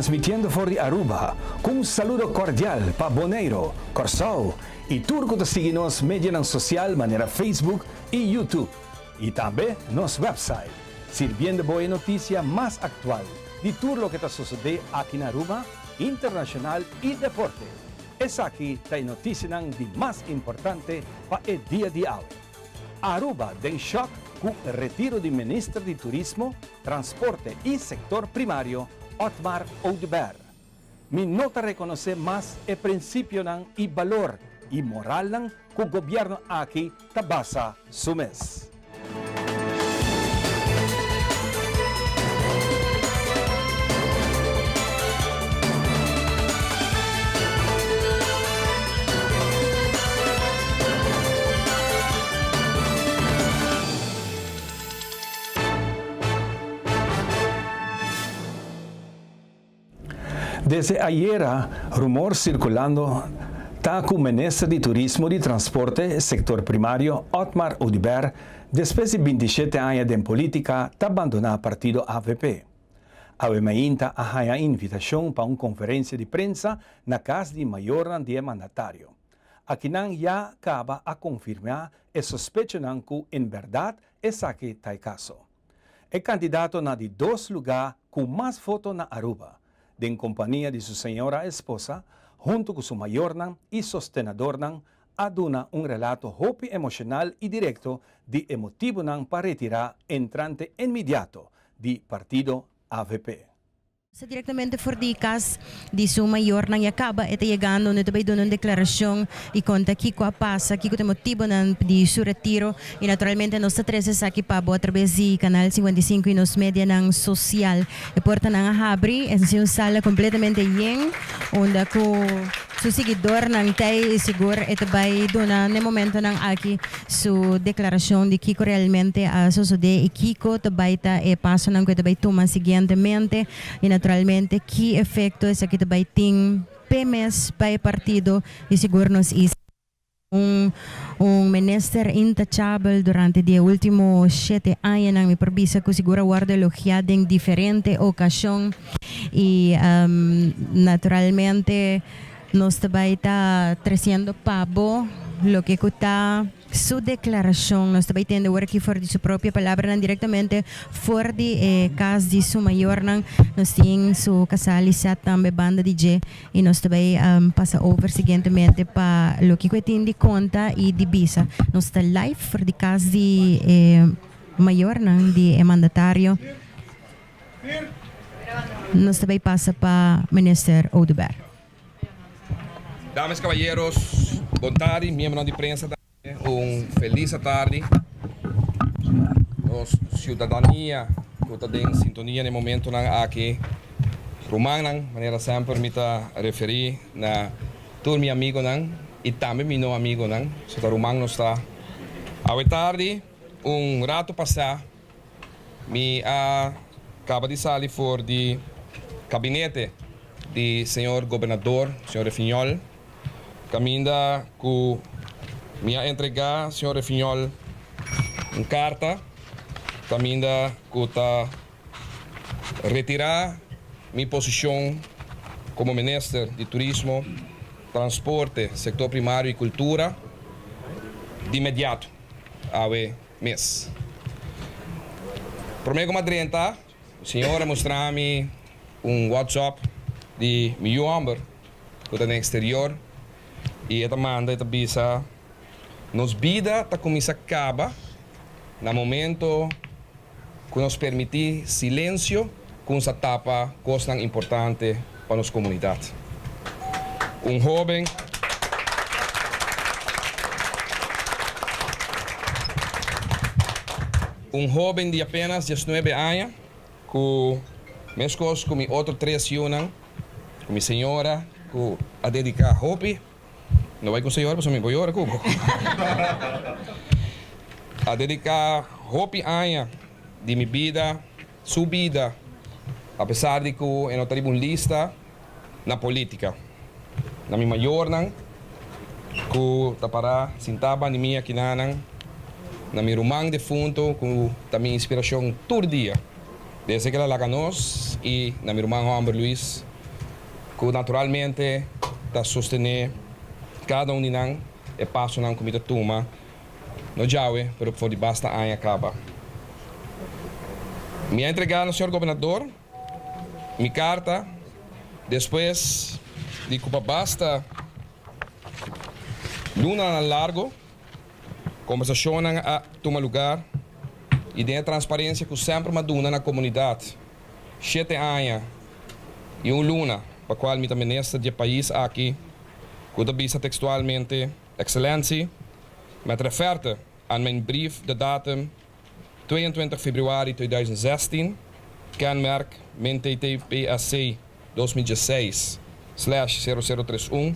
Transmitiendo for di Aruba, cu un saludo cordial pa Boneiro, Corsou y tur cu ta sigui nos medianan social manera Facebook y YouTube y tambe nos website, sirbiendo bo e noticia mas actual di tur loke ta sosode aki na Aruba, internacional y deporte. Esaki ta e noticianan di mas importante pa e dia di awe. Aruba den shock cu retiro di Minister di Turismo, Transporte y Sector Primario Otmar Oduber. Mi no ta reconoce mas e principionan y balor y moralnan cu gobierno aki ta basa su mes. Desde ayera rumor circulando ta cu Minister di Turismo di Transporte Sector Primario Otmar Oduber despues di bintishete aña den politica ta bandona partido avp. Awe mainta a haya invitacion pa un conferencia di prensa na cas di mayornan di e mandatario. Akinan ya caba a confirma e sospechonan cu en berdad esaki ta e caso. E candidato na di dos luga cu mas voto na Aruba, den compania di su señora esposa, hunto cu su mayornan y sostenadornan, a duna un relato hopi emocional y directo di e motibonan pa retira entrante inmediato di partido avp. Sa directamente for di cas di su mayornan y a caba e ta yegando unda ta bay duna un declaracion y conta kico a pasa, kico ta e motibonan di su retiro y naturalmente nos ta trece esaki pa bo a traves di Canal 55 y nos medianan social. E portanan a habri, es un sala completamente yen unda cu su siguidornan ta y sigur e ta bay duna n'e momentonan aki su declaracion di kico realmente a sosode y kico ta bay ta e pasonan cu e ta bay tuma siguientemente y naturalmente ki efecto esaki ta bay tin p'e mes, pa e partido y sigur nos isla. Un un minister intachabel durante di e ultimo shete añanan mi por bisa cu sigur a wordo elogia den diferente ocasion y naturalmente Nos ta bai ta treciendo pa bo loke cu ta su declaracion. Nos ta bai tende wor aki for di su propio palabranan directamente for di e cas di su mayornan. Nos tin su casá Lisette tambe banda di dje y nos ta bai pasa over siguientemente pa loke cu e tin di conta y di bisa. Nos ta live for di cas di e mayornan di e mandatario. Nos ta bay pasa pa Minister Oduber. Damas y caballeros, bon tardi, miembronan di prensa tambe un feliz atardi. Nos ciudadania cu ta den sintonia na e momentonan aki, rumannan, manera semper mi ta referi na tur mi amigonan y tambe mi no amigonan, so ta ruman nos ta. Awe tardi, un rato pasa, Mi a caba di sali for di cabinete di señor Gobernador, señor Refiñol, caminda cu mi a entrega señor Refiñol un carta caminda cu ta retira mi posicion como Minister di Turismo, Transporte, Sector Primario y Cultura di inmediato awe. Mes. Prome ku mi a drenta, señor a mustra mi un WhatsApp di mi yu hòmber ku ta den eksterior i e ta manda e ta bisa, Nos bida ta kuminsá kaba na momento ku nos permití silensio kumsa tapa kosnan importante pa nos komunidat. Un hóben. Un hóben di apenas diesnuebe aña ku meskos ku mi otro tres yunan, ku mi señora ku a dediká hopi, no bai ku señora pasobra mi por yora ku bo, a dediká hopi aña di mi bida, su bida, apesar di ku e no ta riba un lista na politica. Na mi mayornan ku ta pará sintá banda di mi akinanan, na mi ruman defunto ku ta mi inspirashon tur dia desde ku el a laga nos i na mi ruman hòmber Luis. ku naturalmente ta sostené kada un di nan e pasonan ku mi ta tuma, no djawe, pero for di basta aña kaba. Mi a entregá na señor Gobernador mi karta despues di ku pa basta lunanan largo kombersashonnan a tuma lugar i den e transparensia ku semper mi a duna na komunidat. Shete aña i un luna pa cual mi ta minister di e pais aki cu ta bisa textualmente, Excellentie, met referte aan mijn brief de datum 22 februari 2016, kenmerk min TTPSC 2016 slash 0031,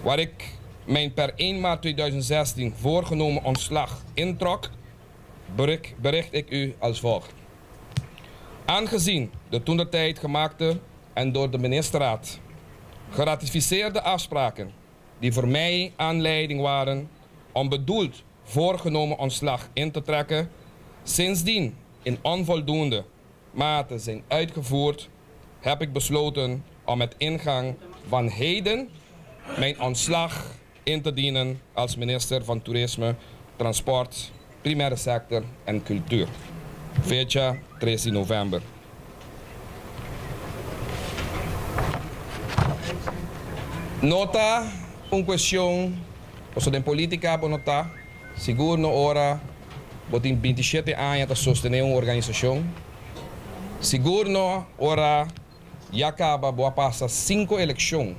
waar ik mijn per 1 maart 2016 voorgenomen ontslag introk, bericht ik u als volgt. Aangezien de toentertijd gemaakte en door de ministerraad geratificeerde afspraken die voor mij aanleiding waren om bedoeld voorgenomen ontslag in te trekken, sindsdien in onvoldoende mate zijn uitgevoerd, heb ik besloten om met ingang van heden mijn ontslag in te dienen als minister van Toerisme, Transport, Primaire Sector en Cultuur. Fecha 3 di november. No ta un cuestion, pasobra den politica bo no ta, sigur no ora bo tin 27 aña ta sostene un organisacion, sigur no ora Ya caba bo a pasa cinco eleccion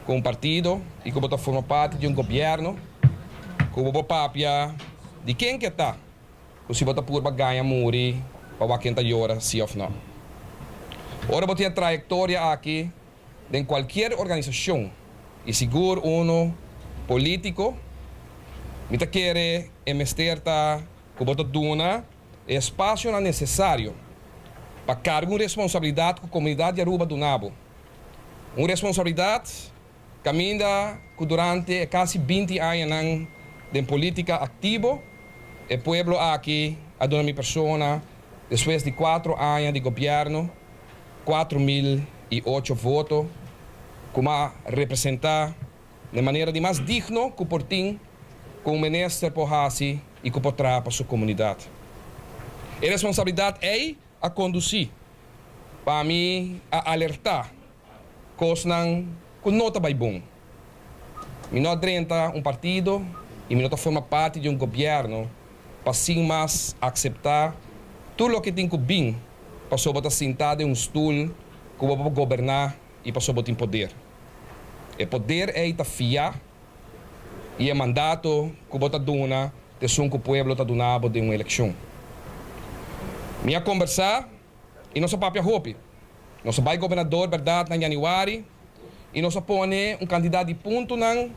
cu un partido y cu bo ta forma parti di un gobierno cu bo por papia di ken ke ta cu si bo ta purba gaña muri pa wak ken ta yora si of no. Ora bo tin e trayectoria aki den cualkier organisacion y sigur uno politico mi ta kere e mester ta cu bo ta duna E espasionan nesesario pa karga un responsabilidat ku komunidat di Aruba duna bo. Un responsabilidat kaminda ku durante e kasi 20 añanan den politika aktivo e pueblo aki a duna mi persona despues di kuatro aña di gobièrnu 4008 voto ku m'a representá Na e manera di mas digno ku por tin ku un minister por hasi i ku por traha pa su komunidat. E responsabilidat ei a kondusí pa mi a alertá kosnan ku no ta bai bon. Mi no a drenta un partido i mi no ta forma parti di un gobièrnu pa sin mas akseptá tur loke tin ku bin pasobra bo ta sintá den un stul ku bo por goberná i pasobra bo tin poder. E poder ei ta fiá i e mandato ku bo ta duna ta esun ku pueblo ta duna bo den un elekshon. Mi a kombersá i nos a papia hopi. Nos a bai gobernador bèrdat na yanüari i nos a pone un kantidat di puntonan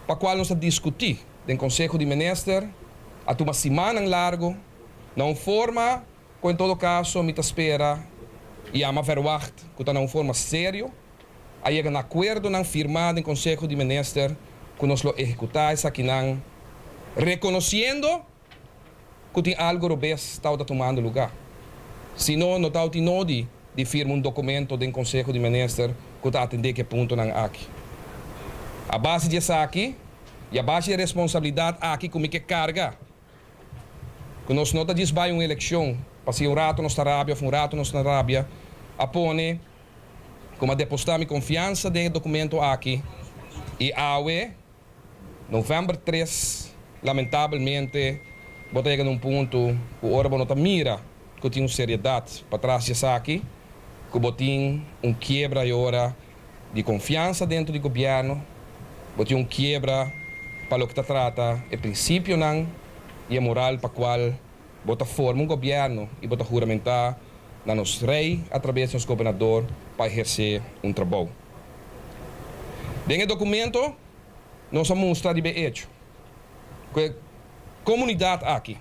pa kual nos a diskutí den Konseho di Minister. A tuma simannan largu na un forma ku en todo kaso mi ta spera i ama verwagt ku ta na un forma serio. A yega na akuerdonan firmá den Konseho di Minister ku nos lo ehekutá esakinan, rekonosiendo ku tin algu robes tabata tumando lugá. Si no, no tabatin nodi di firma un dokumento den Konseho di Minister ku ta atendé ku e puntonan aki. A base di esaki i a base di e responsabilidat aki ku mi ke karga, ku nos no ta djis bai un elekshon pa si un rato nos ta rabia òf un rato nos no ta rabia, a pone Ku mi a depositá mi konfiansa den e dokumento aki i awe, novèmber 3, lamentabelmente bo ta yega na un punto ku ora bo no ta mira ku tin un seriedat patras di esaki, ku bo tin un kiebra e ora di konfiansa dentro di gobièrnu, bo tin un kiebra pa loke ta trata e prinsipionan i e moral pa kual Bo ta forma un gobièrnu i bo ta huramentá na nos rei atrabes di nos gobernador pa ehersé un trabou. Den e dokumento nos a mustra riba e echo ku e komunidat aki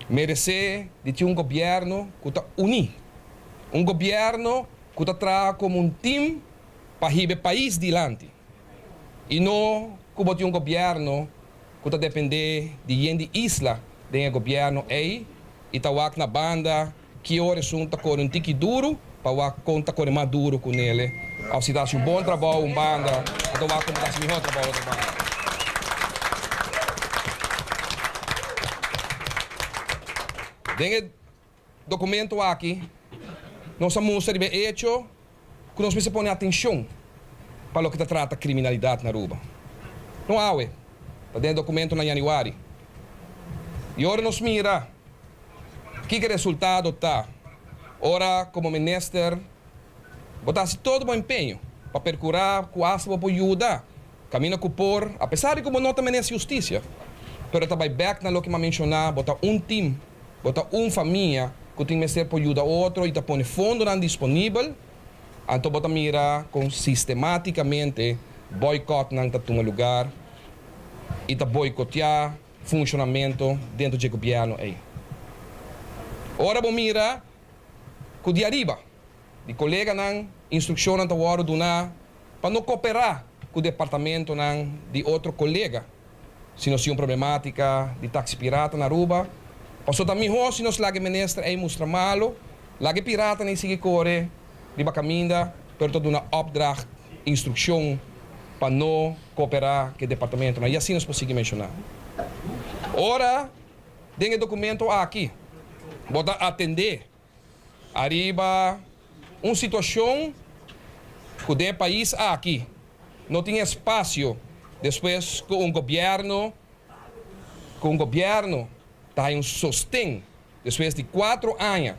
meresé di tin un gobièrnu ku ta uní, un gobièrnu ku ta traha komo un tim pa hiba e pais dilanti i no ku bo tin un gobièrnu ku ta dependé di yen di isla den e gobièrnu ei i ta wak na banda ki ora esun ta kore un tiki duru pa wak kon ta kore mas duru ku nele. Òf si ta hasi un bon trabou un banda, anto wak komo ta hasi mihó trabou otro banda. Den e dokumento aki nos a mustra riba e echo ku nos mester pone atenshon pa loke ta trata kriminalidat na Aruba. No awe, ta den e dokumento na yanüari. I ora nos mira kiko e resultado ta ora komo minister bo ta hasi todo bo empeño pa perkurá ku asta bo por yuda kaminda ku por, apesar di ku bo no ta minister hustisia, pero ta bai bèk na loke mi a menshoná, bo ta un tim. Bo ta un famia ku tin mester por yuda otro i ta pone fondonan disponibel, anto bo ta mira kon sistematikamente boikòtnan ta tuma lugar i ta boikoteá funshonamentu dentro dje gobièrnu ei. Ora bo mira ku di ariba di koleganan instrukshonnan ta wòrdu duná pa no koperá ku departamentonan di otro kolega si nos tin un problematica di taxi pirata na Aruba, paso ta miho si nos laga e minister ey mustra malo, laga e piratanan ey sigui core riba caminda, pero ta duna opdracht, instruccion pa no coopera cu e departamentonan y asina nos por sigui menciona. Ora den e documento aki bo ta atende Ariba un situacion cu den e pais aki no tin espacio despues cu un gobierno cu un gobierno ta haya un sosten despues di cuatro aña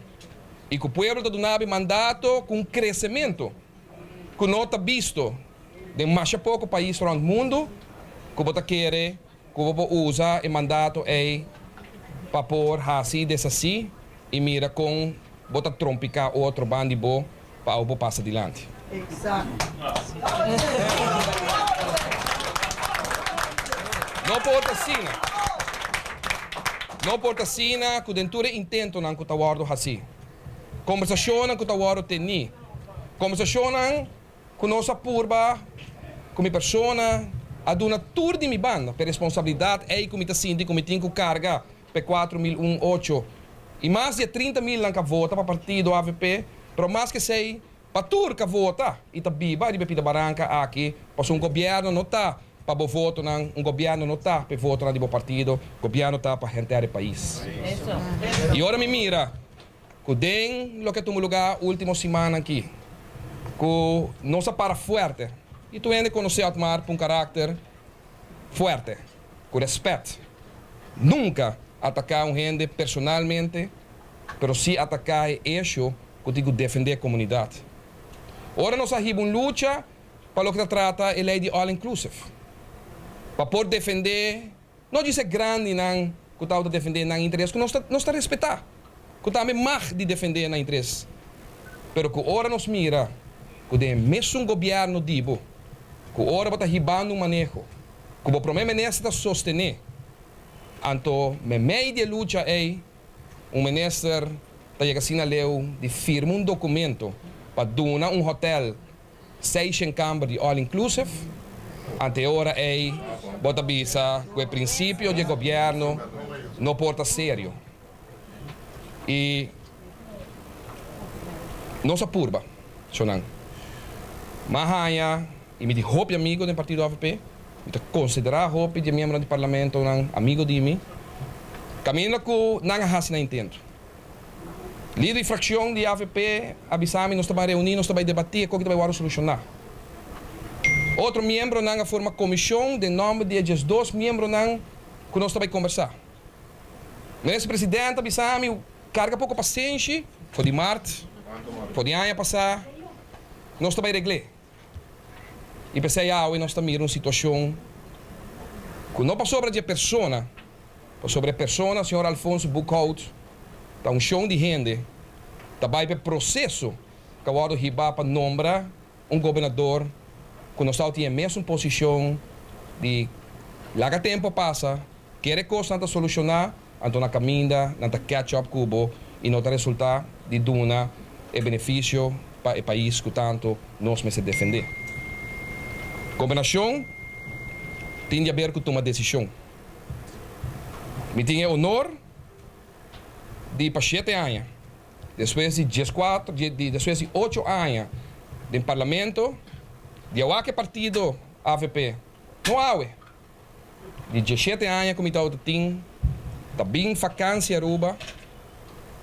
y cu pueblo ta dunabi mandato cu un crecemento cu no ta bisto den masha poco pais rond mundo cu bo ta kere Ku bo por usa e mandato ei pa por hasi desasí i mira kon bo ta trompiká otro ban di bo pa abo por pasa dilanti. No por ta asina. No por ta asina ku den tur e intentonan ku ta wòrdu hasí, kombersashonnan ku ta wòrdu tení, kombersashonnan Ku nos a purba ku mi persona a duna tur di mi banda p'e responsabilidat ei ku mi ta sinti ku mi tin ku karga p'e 4008 i mas di e 30 milnan k'a vota pa partido avp, pero mas k'esei pa tur k'a vota i ta biba riba e pida baranka aki, pasobra un gobièrnu no ta pa bo votonan, un gobièrnu no ta p'e votonan di bo partido, gobièrnu ta pa henter e pais. I ora mi mira Ku den loke a tuma lugá último simannan aki, ku nos a para fuerte i tur hende konosé Otmar pa un karakter fuerte, ku rèspèt. Nunka ataká un hende personalmente, pero sí ataká e esho ku tin ku defendé komunidat. Ora nos a hiba un lucha pa loke ta trata e lei di all inclusive, pa por defendé No djis e grandinan ku tabata defendé nan interes ku nos ta nos ta respetá, ku tambe mag di defendé nan interes, pero ku ora nos mira ku den e mesun gobièrnu di bo, ku ora bo ta hibando un maneho ku bo promé minister ta sostené, anto meimei di e lucha ei un minister ta yega asina leu di firma un dokumento pa duna un hotèl Seishen kamber di all inclusive, ante e ora ei bo ta bisa ku e prinsipio di e gobièrnu no por ta serio. I nos a purba, shonnan. M'a haña i mi tin hopi amigo den partido avp, mi ta konsiderá hopi di e miembronan di parlamentonan amigo di mi, kaminda ku nan a hasi nan intento. Lider di fraccion di avp a bisa mi nos ta bai reuni, nos ta bai debati e koki ta bai wòrdu soluciona. Otro miembronan a forma comision den nomber di e diesdos miembronan cu nos ta bai combersa. Minister President a bisa mi carga poco pasenshi, for di maart, for di aña pasa, nos ta bai regle. I p'esei awe nos ta mira un situacion cu no pasobra di e persona, pasobra e persona, señor Alfonso Boekhoudt, ta un shon di hende, ta bai p'e proceso cu a wordo hiba pa nombra un gobernador cu nos tawata tin e mesun posicion di laga tempo pasa, kere cosnan ta soluciona, anto na caminda nan ta catch up cu bo y no ta resulta di duna e beneficio pa e pais cu tanto nos mester defende. Gobernacion tin di haber cu tuma decision. Mi tin e honor di pa shete aña, despues di diescuatro, di despues di ocho aña. Den Parlamento, di awak e partido avp, no awe, di diesshete aña ku mi tabata tin, ta bin fakansi Aruba,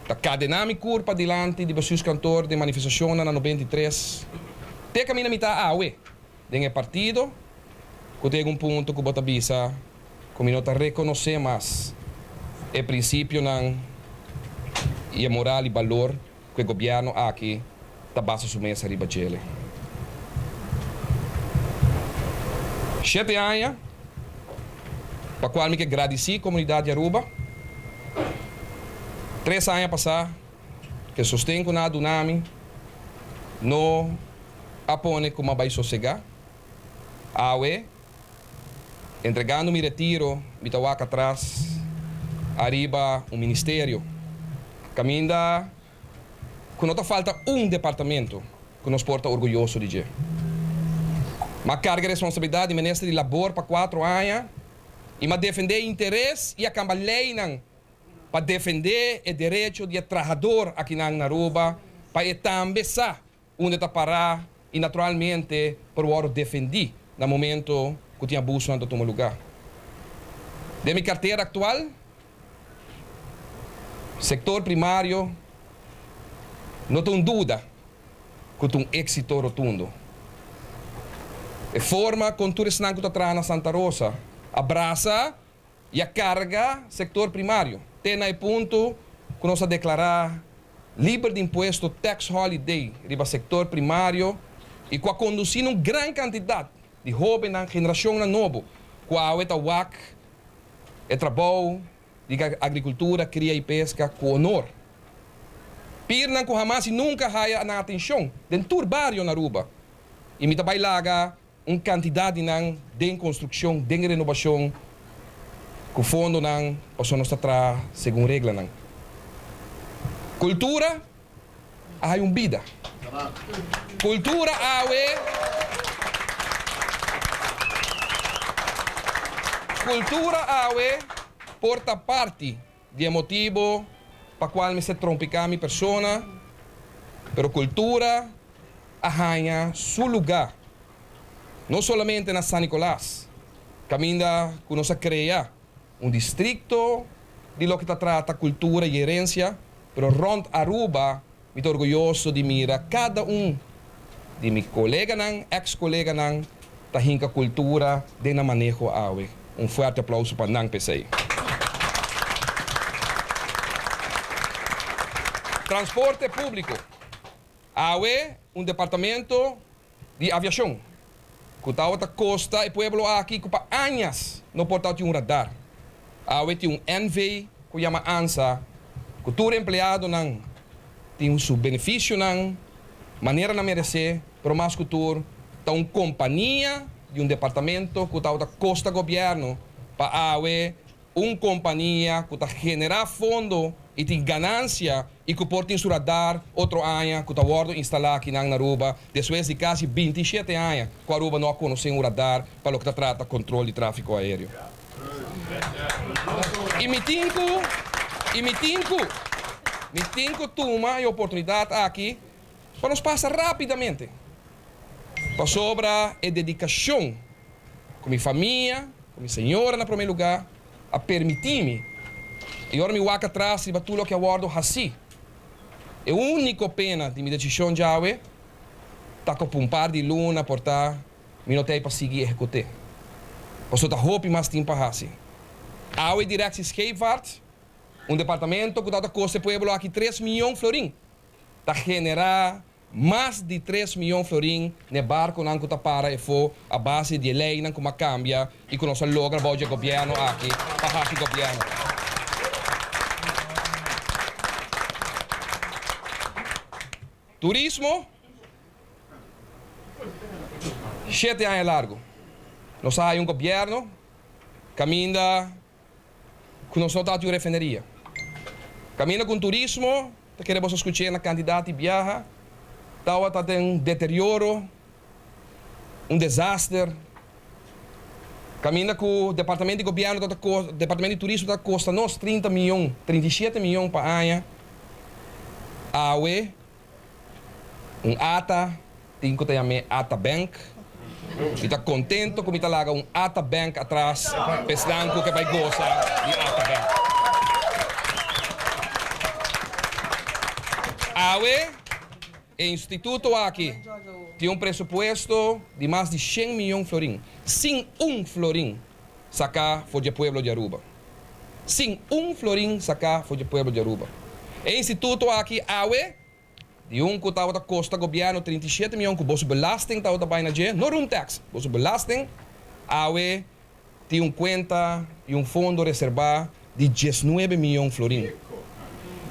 ta kadená mi kurpa dilanti di bestuurskantoor den manifestashonnan na 93, te kaminda mi ta awe den e partido, ku ta yega un punto ku bo ta bisa ku mi no ta rekonosé mas e prinsipionan i e moral i balor ku e gobièrnu aki ta basa su mes ariba djele. Shete aña pa kual mi ke gradisí komunidat di Aruba. Tres aña pasá ku e sosten ku nan a duna mi no a pone ku mi a bai sosegá. Awe, entregando mi retiro, mi ta wak atras ariba un ministerio kaminda ku no ta falta un departamento ku nos por ta orguyoso di dje. M'a karga e responsabilidat di minister di labor pa kuatro aña i m'a defendé interes i a kamba leinan pa defendé e derecho di e trahador akinan na Aruba pa e tambe sa unda ta pará i naturalmente por wòrdu defendí na momento ku tin abusonan ta tuma lugá. Den mi kartera aktual, sektor primario no ta un duda ku ta un éksito rotundo. E forma kon tur esnan ku ta traha na Santa Rosa a brasa i a karga sektor primario te na e punto ku nos a deklará liber di impuesto tax holiday riba sektor primario i ku a kondusí na un gran kantidat di hóbennan, generashonnan nobo ku awe ta wak e trabou di agrikultura, kria i peska ku honor. Pirnan ku hamas i nunka haya nan atenshon den tur bario na Aruba i mi ta bai laga Un kantidat di nan den konstrukshon, den renobashon ku fondonan pasobra nos ta traha segun reglanan. Kultura a hay un bida. Kultura awe Kultura awe por ta parti di e motibo pa kual mester trompiká mi persona, pero kultura a haña su lugá no solamente na San Nicolas, kaminda ku nos a krea un distrikto di loke ta trata kultura i herensia, pero rònt Aruba mi ta orguyoso di mira kada un di mi koleganan, eks koleganan ta hinka kultura den nan maneho awe. Un fuerte aplauso pa nan p'esei. Transporte públiko. Awe un departamento di aviashon ku tabata kosta e pueblo aki ku pa añas no por tabatin un radar. Awe tin un NV ku yama ansa ku tur empleadonan tin su benefisionan manera nan meresé pero mas ku tur ta un kompania di un departamento ku tabata kosta gobièrnu pa awe Un kompania ku ta generá fondo i tin ganansia i ku por tin su radar otro aña ku ta wòrdu instalá akinan na Aruba despues di kasi 27 aña ku Aruba no a konosé un radar pa loke ta trata kontrol di tráfiko aéreo. I mi tin ku, i mi tin ku, mi tin ku tuma e oportunidat aki pa nos pasa rápidamente pasobra e dedikashon ku mi famia, ku mi señora na promé lugá, a permití mi. I ora mi wak atras riba tur loke a wòrdu hasí, e úniko pena di mi desishon djawe ta ku pa un par di luna por ta mi no ta ei pa sigui ehekut'é, pasobra ta hopi mas tin pa hasi. Awe Directie Scheepvaart, un departamento ku tabata kosta e pueblo aki tres mion florin, ta generá Mas di tres miyon florin n'e barconan cu ta para efo a base di e leynan cu m'a cambia y cu nos a logra bao dje gobierno aki pa haci gobierno. Turismo, Shete aña largo nos a haya un gobierno caminda Ku nos no ta tin un refineria. Kaminda ku un turismo ta kere boso skuch'é na kantidat di biaha tawata den un deterioro, un desaster. Kaminda ku departamento di gobièrnu ta departamento di turismo ta kosta nos 30 mion, 37 mion pa aña. Awe un ata. Tin ku ta yam'é Ata Bank. Mi ta kontento ku mi ta laga un Ata Bank atras pa esnan ku ke bai gosa di Ata Bank. Awe e instituto aki tin un presupuesto di mas di shen miyon florin, sin un florin saká for dje pueblo di Aruba. Sin un florin saká for dje pueblo di Aruba. E instituto aki awe Di un ku tabata kosta gobièrnu 37 mion ku boso belasting tabata bai na dje, no room tax, boso belasting, awe tin un kuenta i un fondo reserbá di 19 mion florin.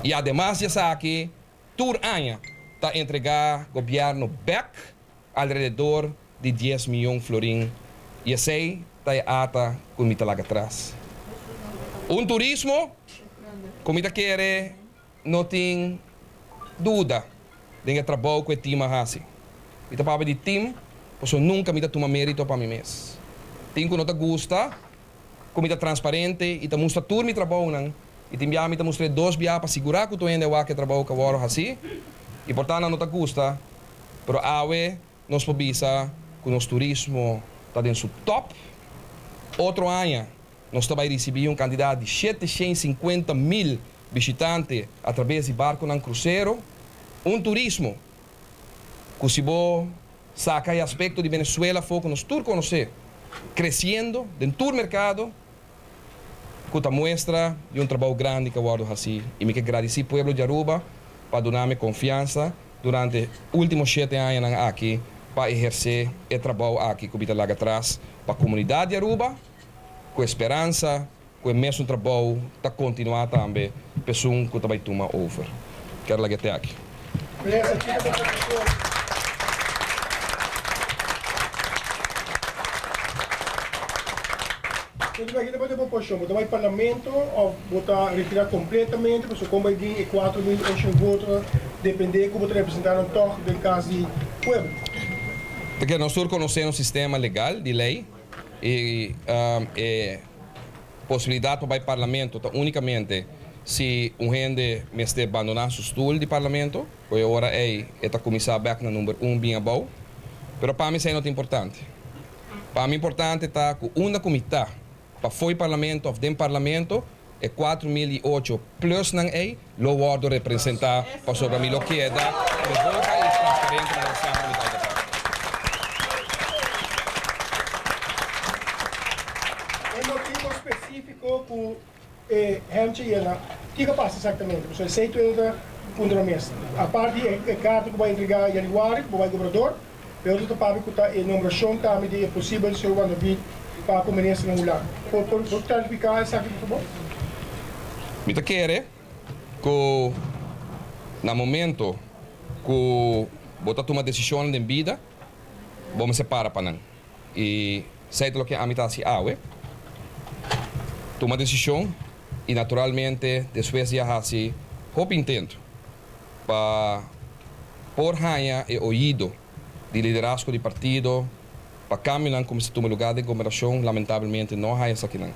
I ademas di esaki, tur aña ta entregá gobièrnu bèk alrededor di dies mion florin i esei ta e ata ku mi ta laga tras. Un turismo ku mi ta kere No tin duda den e trabou ku e tim a hasi. Mi ta papia di tim pasobra nunka mi ta tuma merito pa mi mes. Tin ku no ta gusta ku mi ta transparente i ta mustra tur mi trabounan i tin biaha mi ta mustr'é dos biaha pa sigurá ku tur hende a wak e trabou ku a wòrdu hasi i por ta nan no ta gusta pero awe nos por bisa ku nos turismo ta den su tòp. Otro aña nos ta bai risibí un kantidat di 750 mil bishitante atrabes di barkonan krusero, un turismo ku si bo saka e aspekto di Venezuela afó ku nos tur konosé, kresiendo den tur merkado, ku ta muestra di un trabou grandi ku a wòrdu hasí. I mi ke gradisí pueblo di Aruba pa duna mi konfiansa durante último shete añanan aki pa ehersé e trabou aki ku mi ta laga atras pa komunidat di Aruba, ku e speransa ku e mesun trabou ta kontinuá tambe pa esun ku ta bai tuma over. Kier laga te aki. Minister, kiko ta posishon? Kiko ta kiko ta bo posishon? Bo ta bai parlamento òf bo ta retirá kompletamente? Pasobra kon bai bin e 4800 voto dependé ku bo ta representá nan tòg den kas di pueblo. Pasobra nos tur konosé nos sistema legal di lei i e posibilidat pa bai parlamento ta únikamente si un hende mester bandoná su stul di parlamento, ku e ora ei e ta kuminsá bèk na number un bin abou. Pero pa mi esei no ta importante. Pa mi importante ta ku unda ku mi ta, pa fo'i parlamento òf den parlamento, e 4008 plusnan ei lo wòrdu representá pasobra mi lo keda provoka i transparente manera semper mi tabata ta. E motibo spesífiko ku e hemchi yena, kiko a pasa eksaktamente? Pasobra esei tur ta puntra mes. Apart di e karta ku bo a entregá yanüari ku bo bai gobernador, e otro ta papia ku ta e nombrashon tambe di e posibel señor Juan David pa ku minister na Hulanda. Por por klarifiká esaki por fabor? Mi ta kere ku na momento ku bo ta tuma desishonnan den bida, bo mester para pa nan. I esei ta loke ami ta hasi awe, tuma desishon i naturalmente despues di a hasi hopi intento pa por haña e oido di liderazgo di partido pa kambionan ku mester tuma lugá den gobernashon, lamentablemente no a haña esakinan.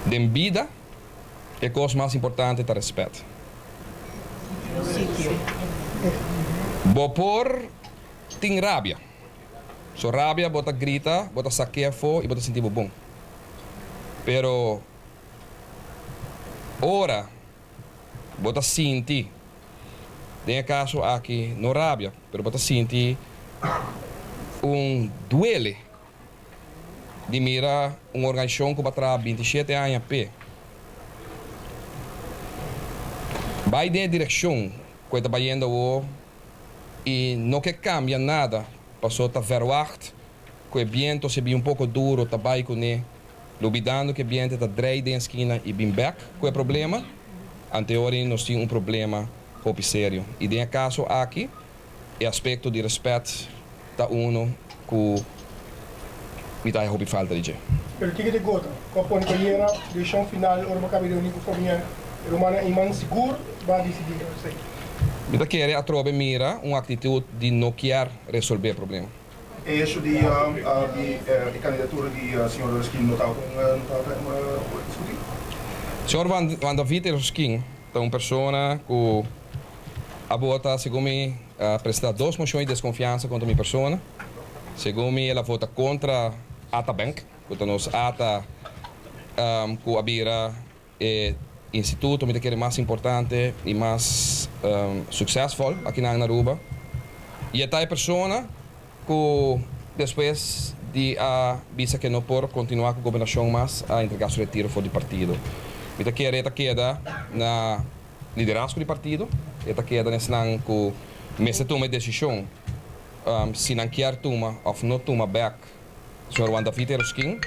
Den bida e kos mas importante ta rèspèt. Bo por tin rabia. So rabia bo ta grita, bo ta sak'é afó i bo ta sinti bo bon. Pero ora bo ta sinti, den e kaso aki no rabia, pero bo ta sinti un duele di mira un organisashon ku bo a traha 27 aña p'e bai den e direkshon ku e ta bayendo awor i no ke kambia nada paso ta verwagt ku e biento si bin un poko duro ta bai kuné, lubidando ku e biento ta drei den skina i bin bèk ku e problema. Anteori nos tin un problema hopi serio i den e kaso aki e aspekto di rèspèt ta uno ku mi ta haña hopi falta di dje. Pero kiko ta e gota ku a pone bayera desishon final ora bo kaba di reuní ku famia rumannan Eman sigur bo a disidí esei? Mi ta kere atrobe mira un aktitut di no kier resolbé e problema. E hecho di di e kandidatura di señor Eroskin no tabata un no tabata un diskutí? Señor Van David Eroskin ta un persona ku. A vota, segun mi, a presenta dos mocion di desconfiansa contra mi persona. Segun mi el a vota contra ata Bank, cu ta nos ata cu a bira e instituto mi ta kere mas importante y mas succesvol akinan na Aruba. Y e ta e persona cu despues di a bisa ke no por continua cu gobernacion mas a entrega su retiro for di partido. Mi ta kere e ta keda na liderazgo di partido, e ta keda na esnan cu mester tuma e decision si nan kier tuma of no tuma bek señor Juan David Eroskin.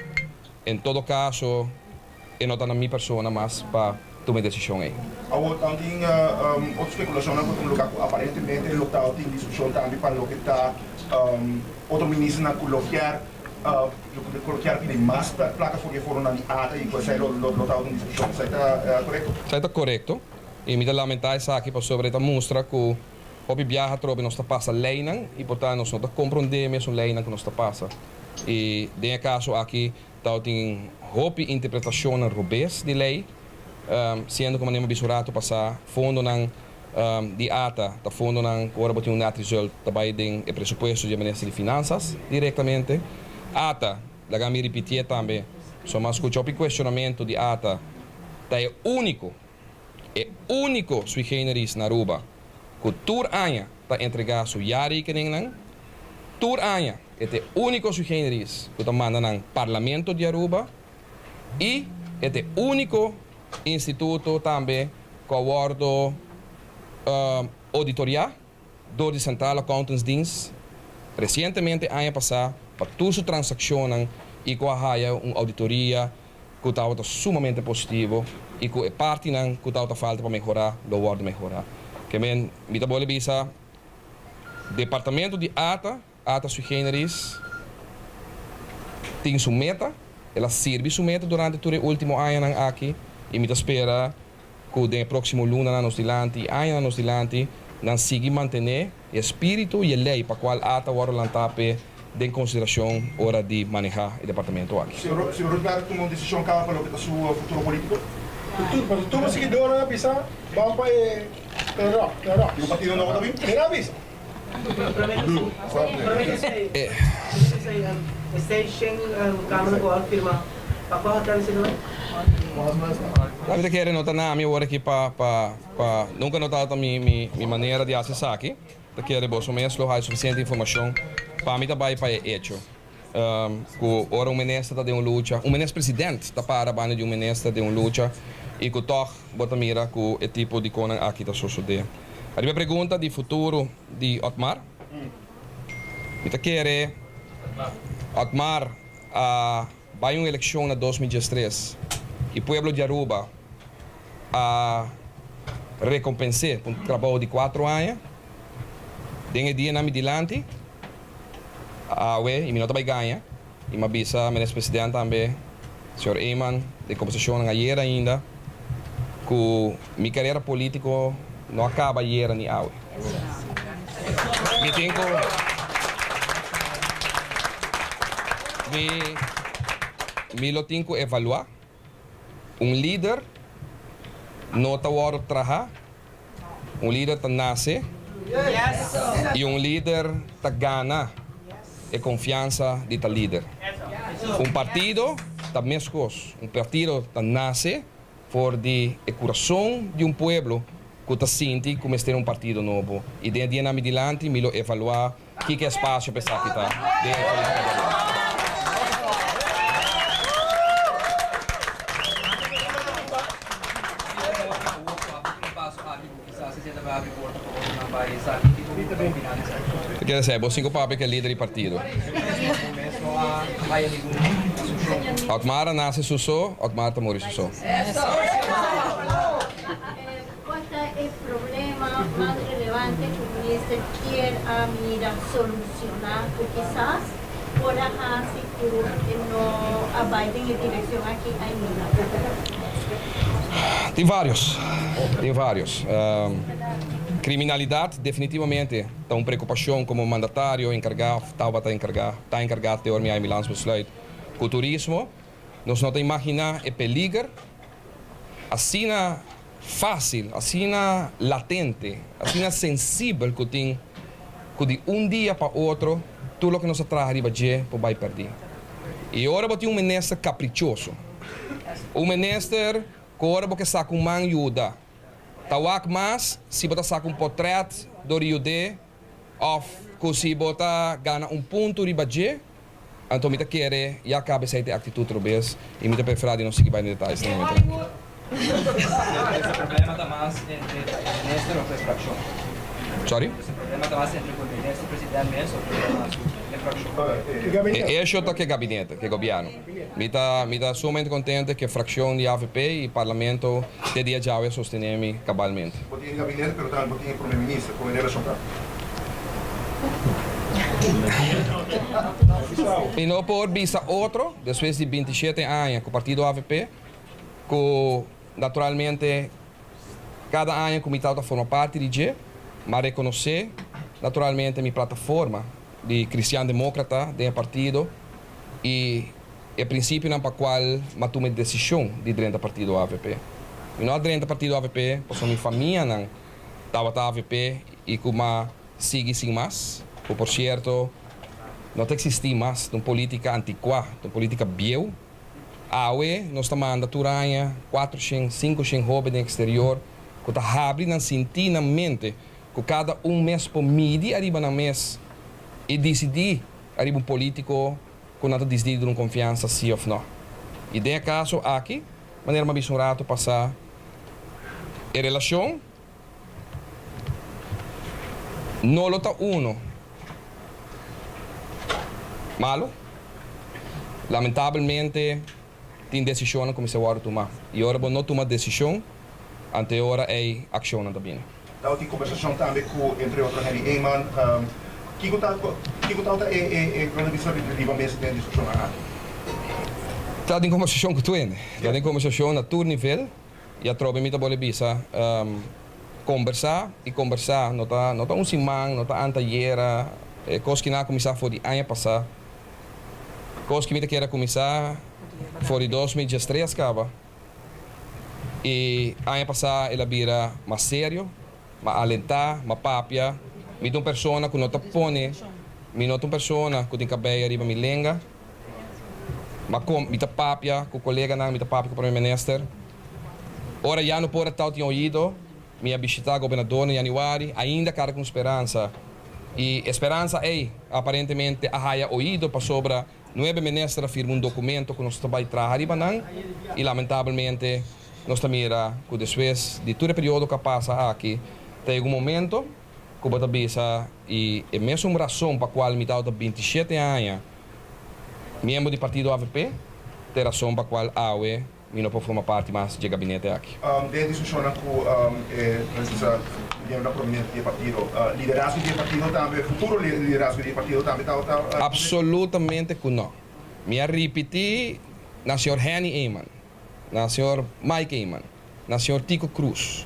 En todo caso e no ta na mi persona mas pa tuma e desishon ei. Awor tan tin otro spekulashonnan ku ta un lugá ku aparentemente lo ta tin diskushon tambe pa loke ta otro ministernan ku lo kier ku lo kier pidi mas plaka for di e foronan di ata i ku esei lo lo ta un diskushon. Esei ta korekto? Esei ta korekto i mi ta lamentá esaki pasobra e ta mustra ku hopi biaha atrobe nos ta pasa leinan i por ta nos no ta komprondé mesun leinan ku nos ta pasa i den e kaso aki Tabatin hopi interpretashonnan robes di lei, siendo ku manera mi a bisa un ratu pasá, fondonan di ata ta fondonan ku ora bo tin un net result ta bai den e presupuesto di e Minister di Finansas direktamente. Ata, laga mi ripitié tambe, so mi a skucha hopi kuestionamentu di ata, ta e úniko, e úniko sui generis na Aruba ku tur aña ta entregá su jaarrekeningnan, tur aña. E ta e úniko sui generis ku ta manda nan Parlamento di Aruba i e ta e úniko instituto tambe ku a wòrdu ouditoriá dor di Centrale Accountantsdienst resientemente aña pasá pa tur su transakshonnan i ku a haya un ouditoria ku tabata sumamente positivo i ku e partinan ku tabata falta pa mehorá lo wòrdu mehorá. Ke men mi ta bolbe bisa Departamento di ata, ata sui generis, tin su meta, el a sirbi su meta durante tur e ultimo añanan aki y mi ta spera cu den e proximo lunanan nos dilanti y añanan nos dilanti nan sigui mantene e espiritu y e ley pa cual ata worde lanta p'e den consideracion ora di maneha e departamento aki. Señor Rutberg tuma un decision caba pa loke ta su futuro politico? Tur bo siguidornan a bisa ban pa e rock, e rock. Tin un partido nobo ta bin? El a bisa. Mi ta kere no ta na mi awor aki pa pa pa nunca no tabata mi mi manera di haci esaki. Ta kere boso mes lo haya sufisiente informashon pa mi ta bai pa e echo ku ora un minister ta den un lucha, un minister president ta para banda di un minister den un lucha i ku tòg bo ta mira ku e tipo di konan aki ta sosodé. Ariba e pregunta di futuro di Otmar, mi ta kere Otmar a bai un elekshon na 2013 i pueblo di Aruba a rekompens'é pa un trabou di kuatro aña. Den e dianan mi dilanti awe i mi no ta bai gaña i mi a bisa Minister President tambe, señor Eman, den kombersashonnan ayer ainda ku mi karera polítiko no a kaba ayera ni awe. Mi tin ku mi mi lo tin ku evaluá. Un lider no ta wòrdu traha, un lider ta nase i un lider ta gana e konfiansa di ta lider. Un partido ta meskos, un partido ta nase for di e kurason di un pueblo ku ta sinti ku mester un partido nobo i den e dianan mi dilanti mi lo evaluá Kiko e spasio pa esaki ta den e politica di Aruba? Ta kere esei, bo sin ku papia ku e lider di partido. Otmar a nase su so, Otmar ta muri su so. Cual ta e problema mas relevante cu minister kier a mira soluciona cu kisas por a haci cu e no a bay den e direccion aki ainda? Tin varios, tin varios. Criminalidad definitivamente ta un preocupacion como mandatario encarga of tabata encarga, ta encarga te ora mi a mi landsbesluit cu turismo. Nos no ta imagina e peliger asina. fásil, asina latente, asina sensibel ku tin ku di un dia pa otro tur loke nos a traha riba dje por bai pèrdí. I ora bo tin un minister kaprichoso, un minister ku ora bo ke saka un man yuda, ta wak mas si bo ta saka un potrèt dor di yud'é òf ku si bo ta gana un punto riba dje, anto mi ta kere ya kaba esei ta e aktitut robes i mi ta preferá di no sigui bai den detayes na momento aki. Ese problema ta mas entre ta e minister of e fraccion? Sorry? Ese problema ta mas entre cu e minister president mes of e mas cu e fraccion? E hecho ta cu e gabinete, cu e gobierno. Mi ta mi ta sumamente contento cu e fraccion di avp y parlamento te dia djawe a sostene mi cabalmente. Bo tin e gabinete pero tambe bo tin e prome minister, con e relacion ta? Mi no por bisa otro despues di 27 aña cu partido avp cu naturalmente cada aña cu mi tabata forma parti di dje, m'a reconoce naturalmente mi plataforma di Cristian Democrata den e partido y e principionan pa cual m'a tuma e decision di drenta partido avp. Mi no a drenta partido avp pasobra mi famianan tabata avp y cu m'a sigui sin mas, cu por cierto no ta existi mas, ta un politica anticua, ta un politica bieu. Awe nos ta manda tur aña kuatroshen, sinkoshen hoben den eksterior ku ta habri nan sinti nan mente ku kada un mes por midi ariba nan mes i disidí ariba un polítiko ku nan ta disidí di duna un konfiansa si òf nò. I den e kaso aki, manera mi a bisa un ratu pasá, e relashon no lo ta uno malo. Lamentabelmente tin decisionnan cu mester wordo tuma y ora bo no tuma decision ante e ora ey accionnan ta bini. Tabatin conversacion tambe cu entre otro Henny Eman. Kico ta kico tabata e e e punto di vista riba mesa den e discusionnan aki? Tabatin conversacion cu tur hende. Tabatin conversacion na tur nivel. Y atrobe mi ta bole bisa, combersa y combersa no ta no ta un siman, no ta antayera, e cos ki nan a cuminsa for di aña pasa, cos ki mi ta kier a cuminsa for di 2013 caba y aña pasa el a bira mas serio, m'a alenta, m'a papia, mi ta un persona cu no ta pone, mi no ta un persona cu tin cabey ariba mi lenga. Ma kon mi ta papia ku koleganan, mi ta papia ku Prome Minister. Ora ya no por a tau tin oido, mi a bishita Gobernador na Januari, ainda kara ku un speransa. I e speransa ei aparentemente a haya oido pasobra nuebe minister a firma un dokumento ku nos ta bai traha riba nan i lamentabelmente nos ta mira ku despues di tur e periodo ku a pasa aki ta yega un momento ku bo ta bisa i e mesun rason pa kual mi tabata 27 aña Miembro di partido avp ta e rason pa cual awe mi no por forma parti mas dje gabinete aki. Den discusionnan cu e precisa miembronan prominente di e partido, liderazgo di e partido tambe, futuro liderazgo di e partido tambe tabata. Absolutamente cu no. Mi a ripiti na señor Henny Eman, na señor Mike Eman, na señor Tico Croes,